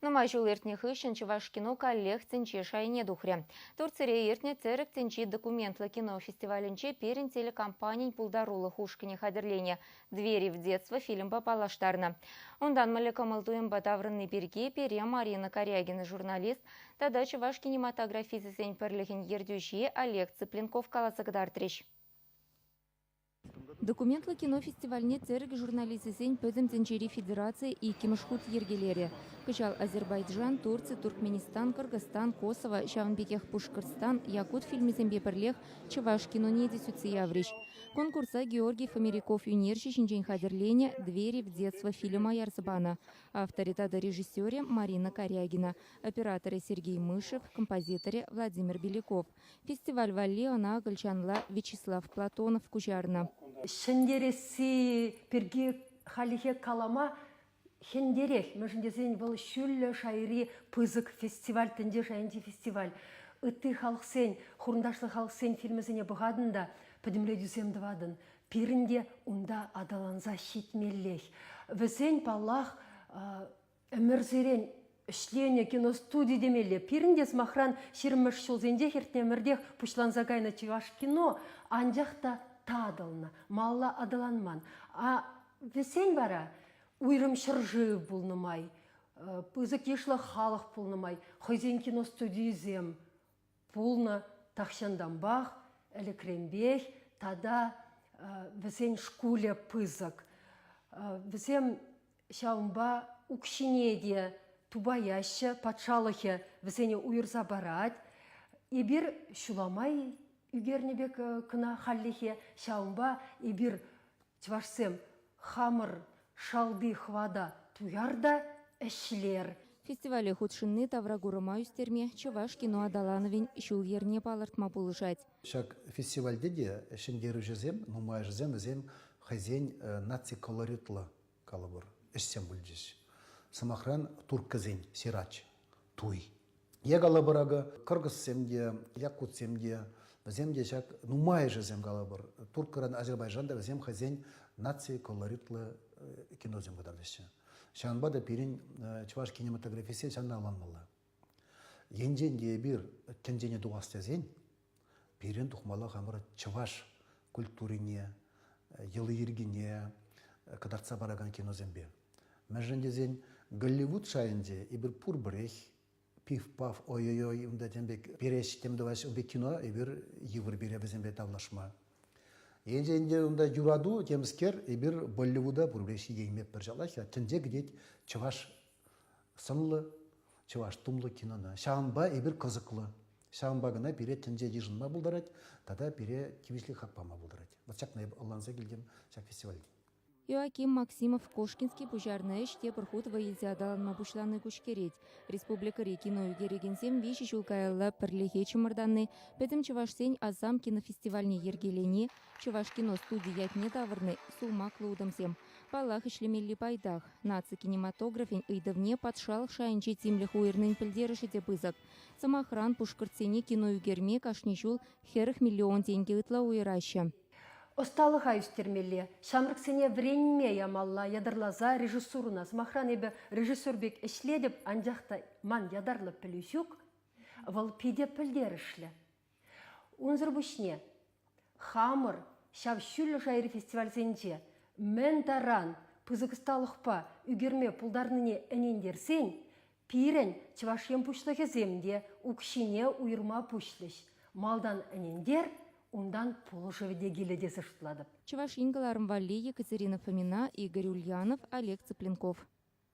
Нумай ҫул иртнӗ хыҫҫӑн Чӑвашкино каллех тӗнче шайне тухрӗ. Турцире иртнӗ Тӗрӗк тӗнчи документлӑ кино фестивалӗнче пирӗн телекомпанин пултарулӑх ушкӑнӗ хатӗрленӗ «Двери в детство» фильмпа паллаштарнӑ. Унтан мӗнле кӑмӑл-туйӑмпа таврӑнни пирки пире Марина Карягина журналист тата Чӑваш кинематографисчӗсен пӗрлӗхӗн ертӳҫи Олег Цыпленков каласа кӑтартрӗҫ. Документлӑ кино фестивальне тӗрӗк журналисчӗсен Пӗтӗм тӗнчери федерацийӗ иккӗмӗш хут йӗркелерӗ. Кӑҫал Азербайджан, Турци, Туркменистан, Кӑркӑсстан, Косово, ҫавӑн пекех Пушкӑртстан, Якут фильмӗсемпе пӗрлех чӑваш киноне те сӳтсе яврӗҫ. Конкурса Георгий Фомиряков ӳнерҫӗ ҫинчен хатӗрленӗ «Двери в детство» фильма ярса панӑ. Авторӗ тата режиссерӗ Марина Карягина, операторӗ Сергей Мышев, композиторӗ Владимир Беляков. Фестиваль валли ӑна акӑлчанла Вячеслав Платонов куҫарнӑ. Ҫӗнтересси пирки хальлӗхе калама хӗнтерех, мӗншӗн тесен вӑл ҫӳллӗ шайри пысӑк фестиваль, тӗнче шайӗнчи фестиваль. Ытти халӑхсен, хурӑнташлӑ халӑхсен фильмӗсене пӑхатӑн та пӗтӗмлетӳсем тӑватӑн. Пирӗн те унта аталанса ҫитмеллех. Вӗсен, паллах, ӗмӗрсерен ӗҫленӗ киностуди темелле. Пирӗн те, сӑмахран, ҫирӗммӗш ҫулсенчех иртнӗ ӗмӗртех пуҫланса кайнӑ чӑваш кино, анчах та татӑлнӑ, малалла аталанман. А вӗсен вара уйрӑм ҫӗршыв пулнӑ май, пысӑк йышлӑ халӑх пулнӑ май хӑйсен киностудийӗсем пулнӑ тахҫантанпах, ӗлӗкренпех тата вӗсен шкулӗ пысӑк. Вӗсем ҫавӑнпа укҫине те тупаяҫҫӗ, патшалӑхӗ вӗсене уйӑрса парать. Эпир ҫула май ӳкернӗ пек кӑна хальлӗхе, ҫавӑнпа эпир чӑвашсем хамӑр шалти хӑвата туяр та ӗҫлер. Фестивале хутшӑнни тавракурӑма ӳстерме, чӑваш кино аталанӑвӗн ҫул-йӗрне палӑртма пулӑшать. Ҫак фестивальте те ҫӗнтерӳҫӗсем, нумайӑшӗсем вӗсем хӑйсен наци колоритлӑ, калӑпӑр, ӗҫсем пулчӗҫ. Сӑмахран, турккӑсен Сирач, туй. Е калӑпӑр акӑ, кӑркӑссем те, якутсем те, вӗсем те ҫак нумайӑшӗсем калӑпӑр, Турккӑран Азербайджан та вӗсем хӑйсен наци колоритлӑ киносем кӑтартаҫҫӗ. Ҫавӑнпа та пирӗн чӑваш кинематографисчӗ ҫавна ӑнланмалла. Енчен те эпир тӗнчене тухас тесен, пирӗн тухмалла хамӑр чӑваш культурине, йӑли-йӗркине кӑтартса паракан киносемпе. Мӗншӗн тесен Голливуд шайӗнче эпир пурпӗрех пиф-паф, ой-ой-ой, унта тем пек переҫ, тем тӑваҫ, ун пек кино эпир йывӑр пире вӗсемпе тавлашма. Енчен те унта юрату темскер, эпир Болливуда пурпӗрех ҫитеймеппӗр ҫаплах. Тӗнче кӗтет чӑваш сӑнлӑ, чӑваш тумлӑ кинона. Ҫавӑнпа эпир кӑсӑклӑ. Ҫавӑнпа кӑна пире тӗнче йышӑнма пултарать тата пире тивӗҫлӗ хак пама пултарать. Вот ҫакна эп ӑнланса килтӗм ҫак фестивальтен. Иоаким Максимов Кошкинский пуҫарнӑ ӗҫ тепӗр хут вӑй илсе аталанма пуҫлани куҫкӗрет. Республикӑри кино ӳкерекенсем виҫӗ ҫул каялла пӗрлӗхе чӑмӑртанни, Пӗтӗм чӑвашсен Асам кинофестивальне йӗркелени, Чӑвашкино студи ятне тавӑрни сулмаклӑ утӑмсем. Паллах, ӗҫлемелли пайтах. Наци кинематографӗн ыйтӑвне патшалӑх шайӗнче тимлӗх уйӑрнин пӗлтерӗшӗ те пысӑк. Сӑмахран, пушкӑртсене кино ӳкерме кашни ҫул 40 миллион тенкӗ ытла уйӑраҫҫӗ. Ӑсталӑха ӳстермелле, ҫамрӑксене вӗренме ямалла, ятарласа режиссурӑна. Сӑмахран, эпӗ режиссер пек ӗҫлетӗп, анчах та ман ятарлӑ пӗлӳ ҫук. Вӑл питӗ пӗлтерӗшлӗ. Унсӑр пуҫне хамӑр ҫав ҫӳллӗ шайри фестивальсенче мӗн таран пысӑк ӑсталӑхпа ӳкерме пултарнине ӗнентерсен пирӗн Чӑваш Ен пуҫлӑхӗсем те укҫине уйӑрма пуҫлӗҫ. Малтан ӗнентер, унтан пулӑшӑвӗ те килӗ тесе шутлатӑп. Чӑваш Ен кӑларӑм валли Екатерина Фомина, Игорь Ульянов, Олег Цыпленков.